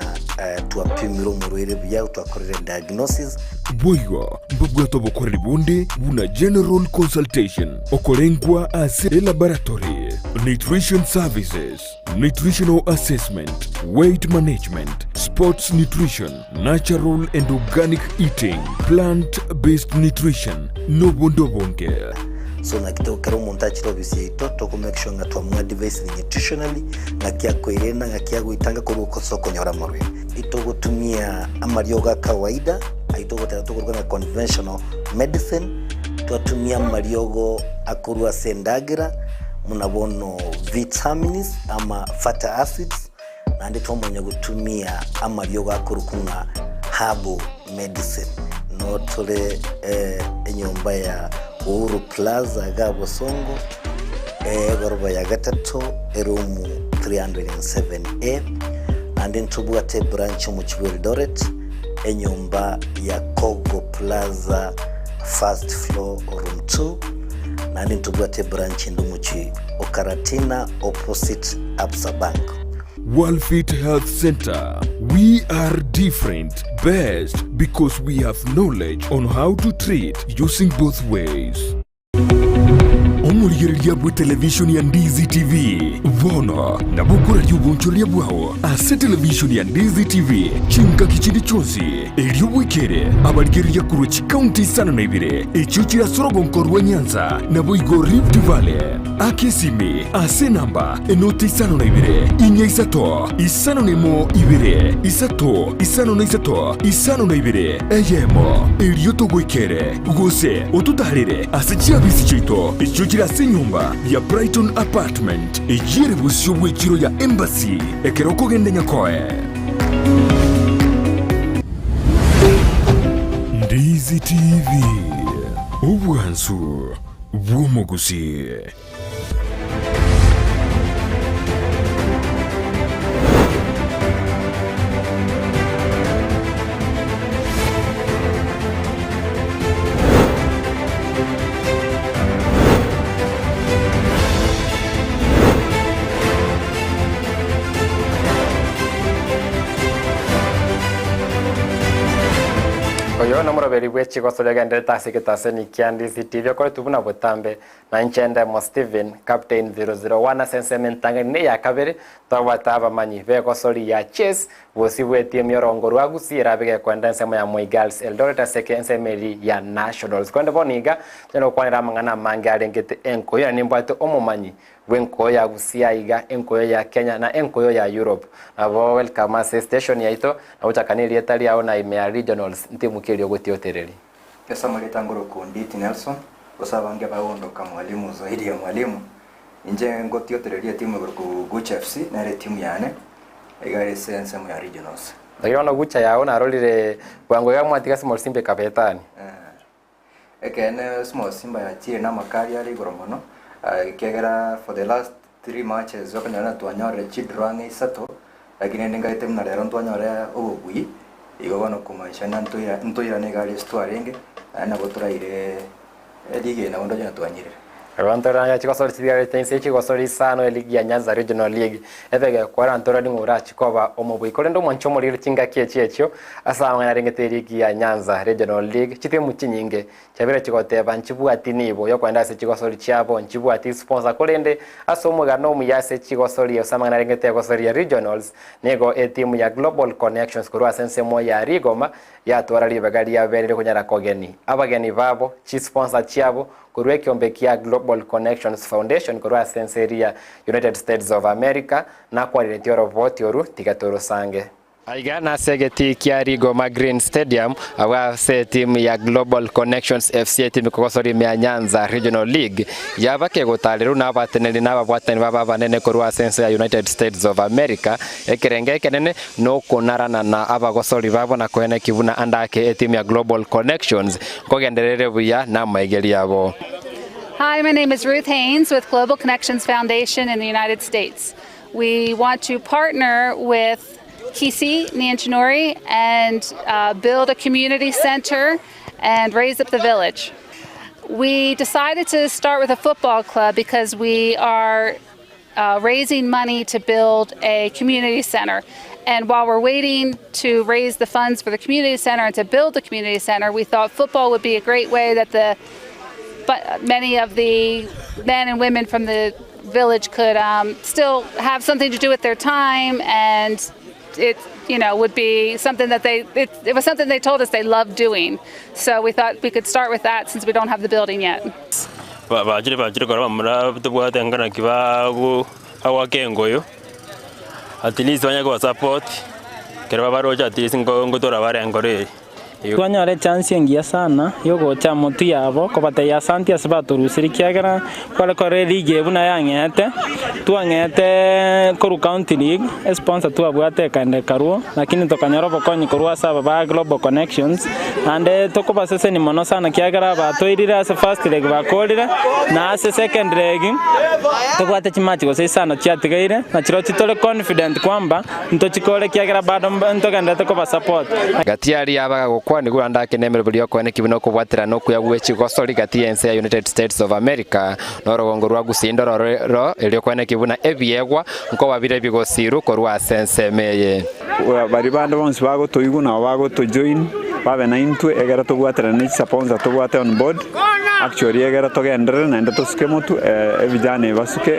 twapimire omorwaire buya twakorire diagnosis. Boigo mbabwate obokoreri bonde buna general consultation, okorengwa ase laboratory, nutrition services, nutritional assessment, weight management, sports nutrition, natural and organic eating, plant-based nutrition, n'obundi obonge. So nakitokera omonto achire ofisi yaito toko make sure ng'a twamwadvise nutritionally ng'aki akoirena ng'aki agoitanga korwa okosa okonyora amarwaire. Itogotumia amariogo a kawaida aitogotera tokoruga na conventional medicine, twatumia amariogo akorwa ase endagera muna bono vitamins ama fatty acids naende twamanya gotumia amariogo akorwa ng'a herbal medicine. Notore enyomba ya Uhuru Plaza Gabosongo egoroba ya gatato eroom 307A naende ntobwate branch omochie bwa Eldoret enyomba ya Kogo Plaza first floor room 2. Naende ntobwate ebranch ende omochie o Karatina opposite Absa Bank. Worldfit Health Center, we are different, best because we have knowledge on how to treat using both ways. Omorigereria bw'etelevishoni ya Ndizi TV bono nabo okoraria obonchoreria bwao ase televishoni ya Ndizi TV chingaki chinde chionsi, erio bwekere abarigereria korwa chikaunti isano na ibere echio chire ase orogonko rwa Nyanza naboigo Rift Valley. Aka esimi ase enamba enoti 52 4 5 01 2 3 5 52 eyemo, erio togoikere gose ototaarere ase chiabisi chiaito echio chire ase enyomba ya Brighton Apartment, eyio ere bosio bw'echiro ya Embassy ekero okogenda Nyakoe. Ndizi TV, obwansu bw'omogusii. Oyo nomoroberi bwe chigoso riagenderete ase egetaseni kia Ndizi TV okoretwe buna botambe Na inche ndemo Stephen, Captain 001 ase ensemo entang'ani na eya kabere, twabwate abamanyi b'egosori ya chess, bosio bw'etimu y'orongo rwa Gusii erabe gekoenda ensemo ya Moi Girls Eldoret ase ensemo eria ya Nationals. Korende bono iga, tonyare gokwanera amang'ana amange arengete enkoyo, na nimbwate omomanyi bw'enkoyo ya Gusii aiga, enkoyo ya Kenya na enkoyo ya Europe. Nabo welcome ase estation yaito, na gochaka nerieta riao na ime ya Regionals, ntimu ki eria ogotiotereri? Ase amarieta ngorokwa Onditi Nelson, gose abange bagondoka mwalimu zaidi ya mwalimu. Inche ngotiotereria etimu egorokwa Gucha FC, nere etimu yane, iga ere ase ensemo ya regionals. Lakini bono Gucha yao narorire bwango iga mwatiga Small Simba ekaba etani. Ekeene Small Simba yachire na amakari are igoro mono, ekiagera for the last three matches okonyora ng'a twanyorire chidraw ang'e isato, lakini rende ngaete buna rero ntwanyore obobui, igo bono komaanisha ng'a ntoira ntoirane iga aria ase twarenge, naende nabo toraire eligi eye nabo ndoche ng'a twanyirire. Abanto ranga chigosori chitigarete inse y'echigosori isano eligi ya Nyanza Regional League ebe egekora ntorori ng'a orachi koba omobui. Korende omwancho omoriri chingaki echi echio ase amang'ana arengete eligi ya Nyanza Regional League chitimu chinyinge Chiabeire chigoteba, Nchibwati nibo y'okoenda ase chigosori chiabo, nchibwati sponsor, korende ase omogano omuya ase chigosori ase amang'ana arengete egosori ya Regionals, nigo etimu ya Global Connections korwa ase ensemo ya Rigoma yatwara ribaga riabere rikonyara kogeni abageni babo, chisponsor chiabo, korwa ekiombe kia Global Connections Foundation korwa ase ense eria United States of America, nakwariretie oroboti oru tiga torusange. Aiga nase egetii kia Rigoma Green Stadium agwo ase etimu ya Global Connections FC etimu ekogosora ime ya Nyanza Regional League yaba kegotareru na abateneneri na ababwatani babo abanene korwa ase ense ya United States of America. Ekerengo ekenene nokonarana na abagosori babo na koeneki buna ande ake etimu ya Global Connections nkogenderere buya namaigerio abo. Hi, my name is Ruth Haynes with Global Connections Foundation in the United States. We want to partner with Kisii Nyanchinori and uh, build a community center and raise up the village. We decided to start with a football club because we are uh, raising money to build a community center. And while we're waiting to raise the funds for the community center and to build the community center, we thought football would be a great way that the but many of the men and women from the village could um, still have something to do with their time and it you know would be something that they it, it was something they told us they loved doing so we thought we could start with that since we don't have the building yet Bachire bachire kora bamura tobwate enka naki bago bagoaka engoyo, at least banyare kobasupport, ekero babaroche at least nko nkotora bare enkoro eye. Twanyora echance engiya sana yogocha motwe yabo kobatebia asanti ase batorusirie ekiagera kware korora eligi eye buna yang'eete, twang'eete korwa county league, esponsor twabwate ekaenda ekarwo, lakini tokanyora obokonyi korwa ase aba ba Global Connections, naende tokobasesenia mono sana ekiagera batoirire ase first leg bakorire, na ase second leg, tobwate chimatch gose isano chiatigaire, na chirochio tore confident kwamba. Ntochikore ekiagera bado ntogenderete kobasupport. Gati aria abagagokwana. Gwakwani guranda ake nemeroberi y'okoene ki buna okobwaterana okuya gwe chigosori gati y'ense ya United States of America na orogongo rwa Gusii ndororo ro erio koene ki buna ebiegwa nkoba bire bigosiru korwa ase ensemo eye. Baria bande bonsi bagotoigwa nabo bagotojoin babe naintwe egere tobwaterane ne chisaponsor tobwate on board actually egere togenderere naende tosuke motwe ebijana ebi basuke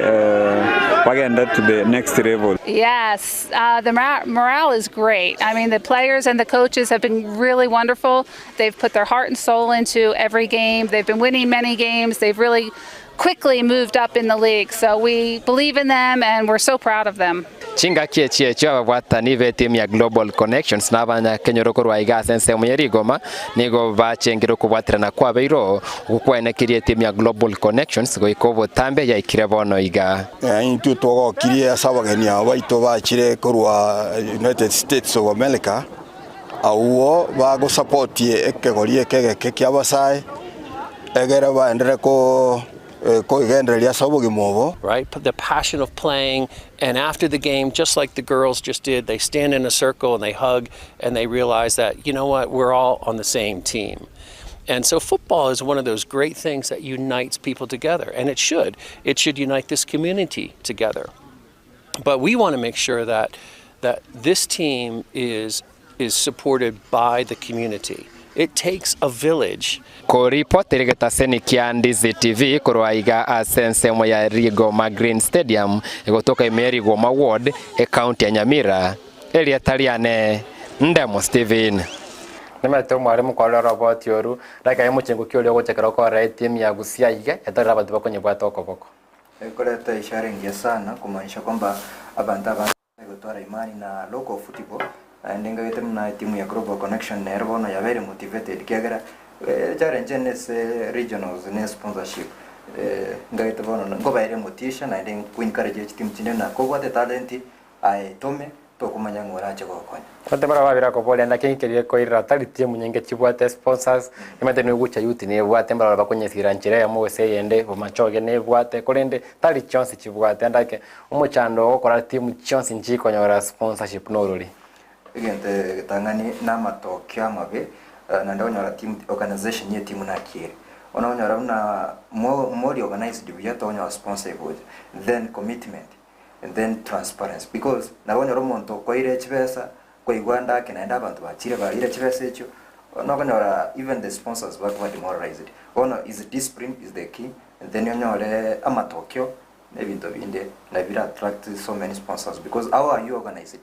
bagende to the next level. Yes, the morale is great. I mean, the players and the coaches have been really wonderful. They've put their heart and soul into every game. They've been winning many games. They've really quickly moved up in the league. So we believe in them and we're so proud of them. Chingaki echi echio ababwatani b'etimu ya Global Connections na abanyakenyoro korwa iga ase ensemo ye rigoma nigo bachengire okobwaterana kwabeire oo okwo kwaenekirie etimu ya Global Connections goika obotambe yaikire bono iga. Intwe twagokirie ase abageni aba baito bachire korwa United States of America, Agwo bagosapotie ekegori eke egeke ki'abasae, egere baenderere koegendereria ase obogima obo. Right? The passion of playing, and after the game, just like the girls just did, they stand in a circle and they hug and they realize that, you know what, we're all on the same team. And so football is one of those great things that unites people together, and it should. It should unite this community together. But we want to make sure that that this team is is supported by the community. It takes a village. Koripotera egetaseni kia Ndizi TV korwa iga ase ensemo ya Rigoma Green Stadium egotoka ime ya Rigoma Ward, ecounty ya Nyamira, erieta riane Ndemo Stephen. Nimanyete omwarimu kwarora oroboti oru, dakika y'omochengo ki oria ogochakera okorora etimu ya Gusii aiga etorere abanto bakonyebwata okoboko. Ekoreta ishara engiya sana kumaanisha kwamba abanto abange gotwara imani na local football naende ngagete buna etimu ya Global Connection nero bono yabeire motivated ekiagera challenge ene ase regionals ne sponsorship ngagete bono nkobaere motisha naende nko encourage chitimu chinde na kobwate talent Aye tome, tokomanya ng'a orache gokonya. Abanto barabwo babere bakoboria, Naki nkeria koirera tari timu nyinge chibwate sponsors, emanyete nogocha youth nebwate mbarabwo bakonyesira nchera eyemo gose eyende, bomachoge nebwate, korende tari chionsi chibwate ande omochando ogokora timu chionsi nchikonyora sponsorship norori. Egento egetang'ani namatokeo amabe, naende okonyora team organization ye team naki ere. Bono okonyora buna mo more organized buya tokonyora sponsor egocha. Then commitment. And then transparency because nabo onyore omonto okoire chibesa koigwa ande ake naende abanto bachire barire chibesa echio bono okonyora even the sponsors bakoba demoralized. Bono is discipline is the key and then onyore amatokeo na ebinto binde nabio bira attract so many sponsors because how are you organized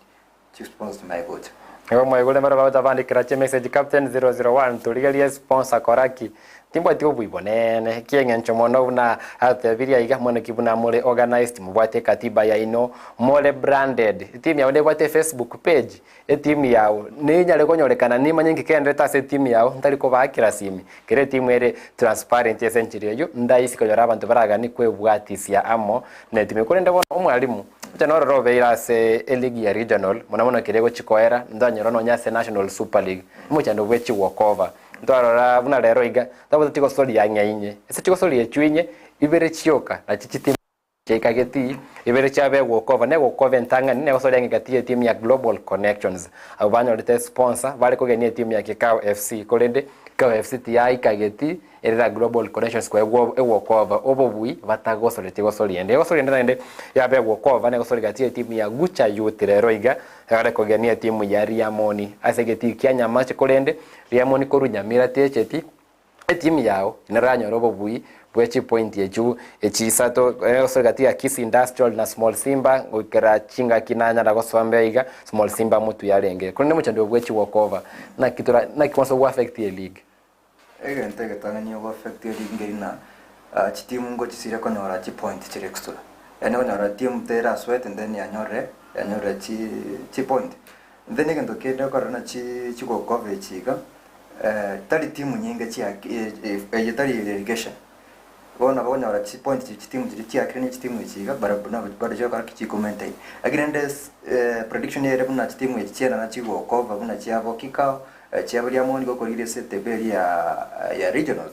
Chisponsor timanye gocha. Nigo mwaigure mbare bagocha bandikera chimessage captain 001 torigerie sponsor kora ki timbwati obui bonene ekieng'encho mono buna atebirie aiga mono ki buna more organised mobwate ekatiba yaino more branded etimu yao nebwate efacebook page etimu yao nenyare konyorekana nimanye nki kenderete ase etimu yao ntari kobaakera simi kera etimu ere transparent ase enchera eyio ndaisi konyora abanto baraganie kwebwatisia amo na etimu korende bono omwalimu Oche norore obeire ase eligi ya regional, mono mono keria egochia koera, ntanyora nonya ase national super league, omochando bwe chiwalkover. Ntwarora buna rero iga, ntwabwate chigosori ang'e inye, ase chigosori echio inye, ibere chioka nachi chitimu chiaika getii, ibere chiaba ewalkover, na ewalkover entang'ani negosori ang'e gati y'etimu ya Global Connections. Abwo banyorete sponsor, bare kogenia etimu ya Kikau FC, korende Kikau FC tiyaika getii, Ere na Global Connections koegwa egokova obobui batagosoretie gosori ende. Egosori ende naende yabe egokova negosori gati y'etimu ya Gucha Youth rero iga egare kogenia etimu ya Riamoni ase egetii kia Nyamache korende Riamoni korwa Nyamira techeti etimu yao neranyore obobui bwe chipointi echio echi isato egosori gati ya Kisii Industrial na Small Simba goikera chingaki nanyara gosoa mbeo iga Small Simba motwe yarenge. Korende omochando bwe chiwalkover naki tora naki kwansa ogo affect eleague. Egento egetang'ani ogo affect eringe ng'a chitimu ngochisire konyora chipoint chire extra. Yaani okonyora timu tera sweat and then yanyorire yanyorire chi chipoint. Then egento kende okorora ng'a chi chigokova echi iga, tari timu nyinge chiaki eye tari relegation. Bono nabo okonyora chipoint chiria chitimu chiria chiakire ne chitimu echi iga barabwo nabo bado chigokora ki chikomaintain. Lakini rende prediction ere buna chitimu echi chienana chigokova buna chiabo kikao Chiabo riamoni gokorire ase etebe eria ya regionals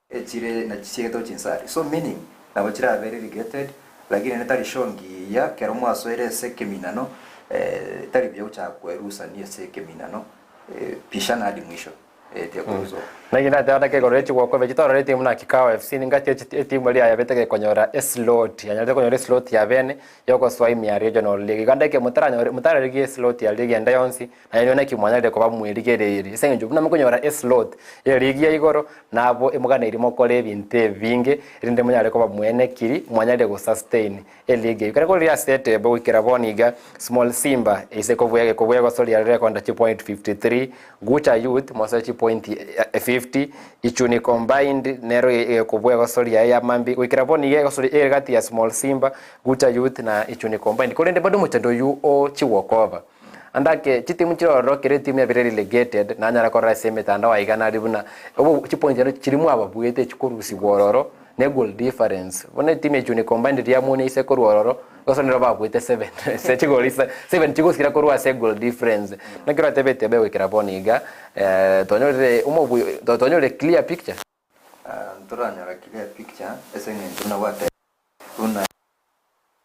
echire nachi chiegete chinsari so meaning nabo chirabe relegated lakini ere tari sure ngiya kero mwasoire ase ekeminano tari buya gochaka kwerusania ase ekeminano pishana hadi mwisho. Tiakorusoka. Naki nateba ndake igoro ye chigwoko echi torore etimu buna Kikao FC ningaki etimu eria yabete gekonyora eslot yanyarete konyora eslot ya bene yogosoa ime ya regional league. Iga ndake motaranyore motararigie eslot ya league ende yonsi naye nigo naki mwanyarire koba mwerigereiri ase eng'encho buna mokonyora eslot ye league ya igoro nabo emoganeiri mokore ebinto ebinge erinde monyare koba mwenekiri mwanyarire gosustain Eligi eyio. Ekero koriria ase etable goikera bono iga, Small Simba eise kobua egekobua egosoria rekonda chipoint 53, Gucha Youth mosoe chipoint 50, Ichuni Combined nero egekobua egosoria yaye ya mambia goikera bono iga egosoria ere gati ya Small Simba, Gucha Youth na Ichuni Combined. Korende bado omochando oyio o chiwalkover. Ande ake chitimu chire ororo kera etimu yabere relegated nanyara korora ase emetandao aiga nari buna obo chipoint ero chiria mwababuete chikorusigwa ororo ne goal difference. Bono etimu ya Ichuni Combined riria yamuonia ise korwa ororo gose nero babuete seven ase chigoli ise seven chigosira korwa ase goal difference. Naki oratebe etimu egoikera bono iga twanyorire omobui twanyorire clear picture. Ntoranyora clear picture ase eng'encho buna gwateba buna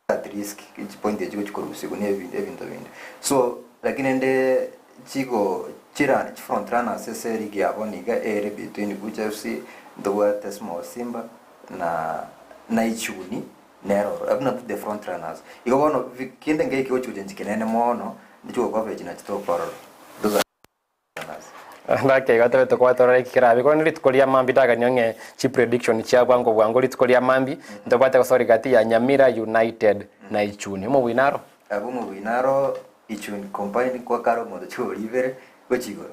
at risk chipoint echi gochi korusigwa na ebinto binde. So lakini rende chigo chira chifront runners ase eligi ya bono iga ere between Gucha FC, ntobwate Small Simba na na Ichuni nero oro. Abwo nabwo the front runners. Igo bono kende nkeri kegochi gochenchia kinene mono, chigokoba echi nachi tokorora. Those are. Ndake iga tobe tokobwata orore eki kerabe. Korende rituko ria mambia ndaganie ong'e chiprediction chia bwango bwango rituko ria mambia ntobwate gosori gati ya Nyamira United na Ichuni. Omobui naro? Abwo omobui naro Ichuni combined kwakare omonto chigori ibere gochia igoro.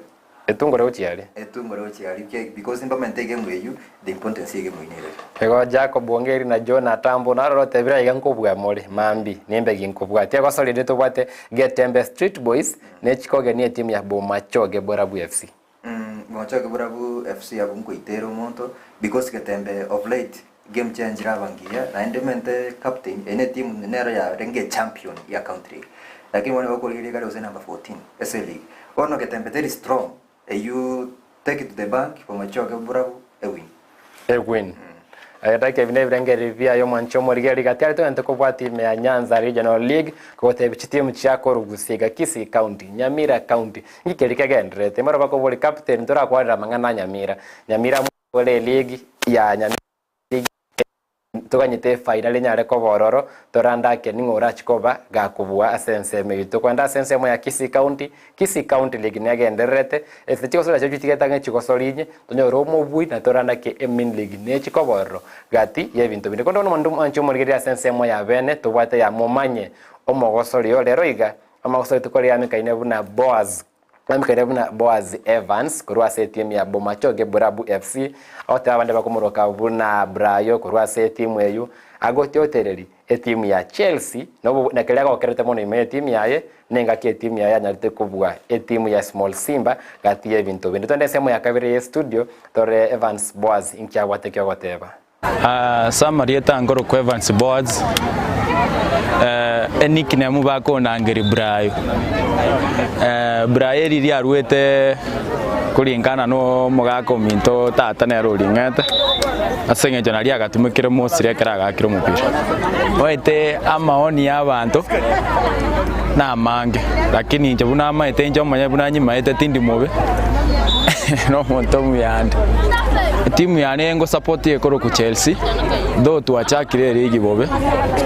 Etungore gochia aria. Etungore gochia aria ki because mbamaete egemu eywo the importance ye egemu eywo nereri. Igo Jacob Ongeri na John Atambo naroro otebire aiga nkobua more mambia nimbe ginkobua. Tiegosori rinde tobwate Getembe Street Boys Ne chikogenia etimu ya Bomachoge Borabu FC. Bomachoge Borabu FC abwo nkoitera omonto because Getembe of late game chiaye nchiraba ngiya naende mente captain eye ne etimu nero yarenge echampion ya county league lakini bono bakorigereria kare gose number 14 ase eleague bono Getembe teri strong eywo take it to the bank Bomachoge Borabu ewin. Egwin. Edakika ebi nebirengererio biaye omwanchi omorigereria gati are togente kobwatia ime ya Nyanza Regional League kogotebia chitimu chia korwa Gusii iga Kisii County, Nyamira County. Nki keria kegendererete? Mbaro bakoboria captain ntorakwarera amang'ana a Nyamira. Nyamira ore eleague ya Nyamira League toganyete efainali enyare koba ororo torandake ning'o orachi koba gakobua ase ensemo eyio. Tokoenda ase ensemo ya Kisii County, Kisii County League negendererete, ase chigosori nachio chitigete ang'e chigosori inye, tonyore omobui na torandake emain league nechikoba ororo gati yebinto binde. Korende bono omonto mwanche omorigereria ase ensemo ya bene tobwate ya momanye omogosori oo rero iga, amagosori tokore amekaine buna Boaz Namikaine buna Boaz Evans korwa ase etimu ya Bomachoge Borabu FC, agoteba abande bakomoroka buna Brayo korwa ase etimu eyio, agotiotereri etimu ya Chelsea nobo na keria agokerete mono ime y'etimu yaye nengaki etimu yaye yanyarete kobua etimu ya Small Simba gati y'ebinto binde. Twende ensemo ya kabere ye studio torore Evans Boaz inki abwate kiogoteba. Ase amarieta nkorokwa Evans Boaz, enickname bakondangeria Brayo. Brayo eri riaruete kuringana na omogaka ominto tata nere oring'ete, ase eng'encho nario agatumekire mostly ekero agakire omopira. Omanyete amaoni ya abanto namange, lakini inche buna amaete inche omonyene buna nyimaete tindi mobe, nomonto omuya ande. Etimu yane ngosupport ekorokwa Chelsea, though twachakire eligi bobe,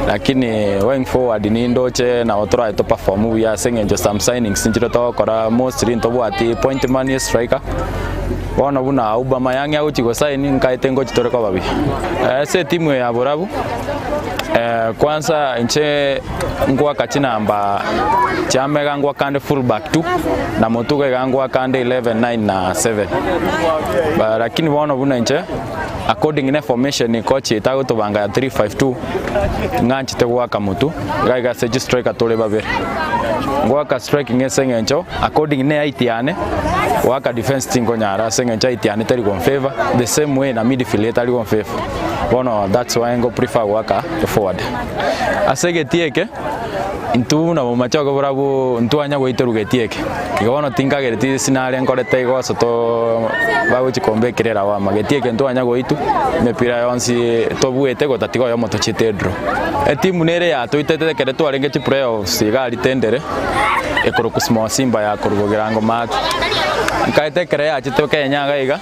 lakini going forward nindoche nabo torabe to perform buya ase eng'encho some signings nchire togokora mostly ntobwati point man striker, bono buna Aubameyang agochi gosign nkaete ngochi tore koba buya. Ase etimu eye ya Borabu, kwanza inche ngoaka chinamba chiamega ngoaka ande full back tu, na motuko iga ngoaka ande 11, 9 na 7. Ba lakini bono buna inche according ne formation coach yaito agotobanga ya 3-5-2 ng'anchete goaka motwe iga iga ase chistriker tore babere. Ngoaka striking ase eng'encho according ne height yane goaka defense tinkonyara ase eng'encho height yane teri gonfavour the same way na midfield etari gonfavour. Bono that's why ngo prefer goaka forward. Ase egetii eke intwe buna bomachoge borabwo ntwanya goiterwa getii eke. Igo bono tinkagereti sinare nkorete igo ase to bagochi kombekera elawama. Getii eke ntwanya goitwa, emepira yonsi tobuete gotatiga oyomo tochiete edraw. Etimu nere yatoitete ekero twarenge chiplayoffs iga aria tendere, ekorokwa Small Simba ya korwa Bogirango Maate. Nkaete ekero yachete Kenya iga iga,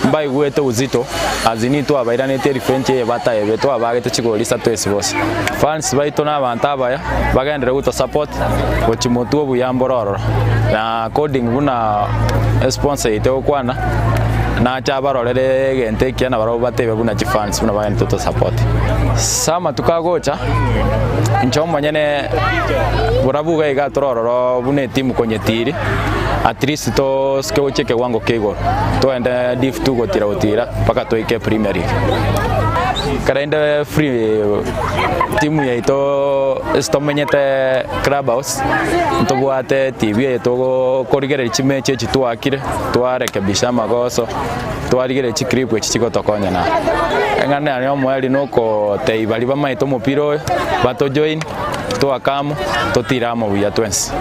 mbaigwete uzito as in twabairaneti erevenge eye batayebete twabagete chigori isato ase bonsi. Fans baito na abanto abaya, bagenderere goto support gochia motwe obuya mbore ororo. Na according buna esponsor yaito egokwana, nache abarorere egento ekiya nabarobwo batebe buna chifans buna bagenderete goto support. Ase amatuko agocha, inche omonyene borabu iga iga tore ororo buna etimu konyetiiri. At least tosike gochia ekewango kia igoro, togende div two gotira gotira mpaka toike premier league. Ekero inde free timu yaito ase tomenyete club house, ntobwate tv eye togokorigereria chimechi echi twakire, twarekebisha amagoso, twarigereria chiclip echi chigotokonya naye. Eng'ana yane omoerio nokotebia baria bamaete omopira oyo, batojoin. Toake amo, totire amo buya twensi.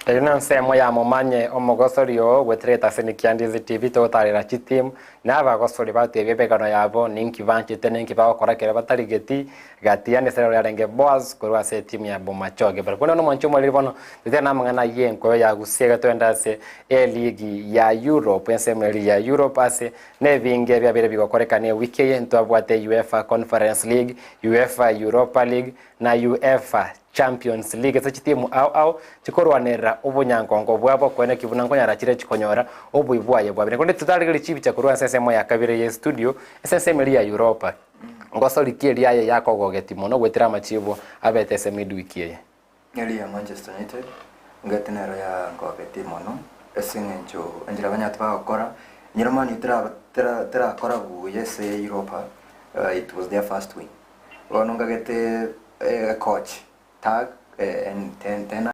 Eyio nensemo ya momanye omogosori oo gwetera egetaseni kia Ndizi TV togotarera chitimu na abagosori batebie emegano yabo ninki banchete ninki bagokora ekero batarigeti gati yaani ase rero yarenge Boaz korwa ase etimu ya Bomachoge. Barabwo bono nomwanchi omoriri bono totiga namang'ana y'enkoyo ya Gusii iga toende ase eligi ya Europe ensemo eria ya Europe ase nebinge biabeire bigokorekana ewiki eye ntwabwate UEFA Conference League UEFA Europa League na UEFA Champions League ase chitimu ao ao chikorwanerera obonyankongo bwabo koeneki buna nkonyara chire chikonyora oboi bwaye bwabere. Korende totarigereria chibicha korwa ase ensemo ya kabere ye studio ase ensemo eria ya Europa. Ngosori ki eria aye yakogogeti mono goetera amachibo abete ase midweek eye? Eria ya Manchester United ngati nero yangogetie mono ase eng'encho enchera abanyati bagokora, enyora Man U tera tera terakora buya ase Europa, it was their first win. Bono ngagete coach tag ten ten.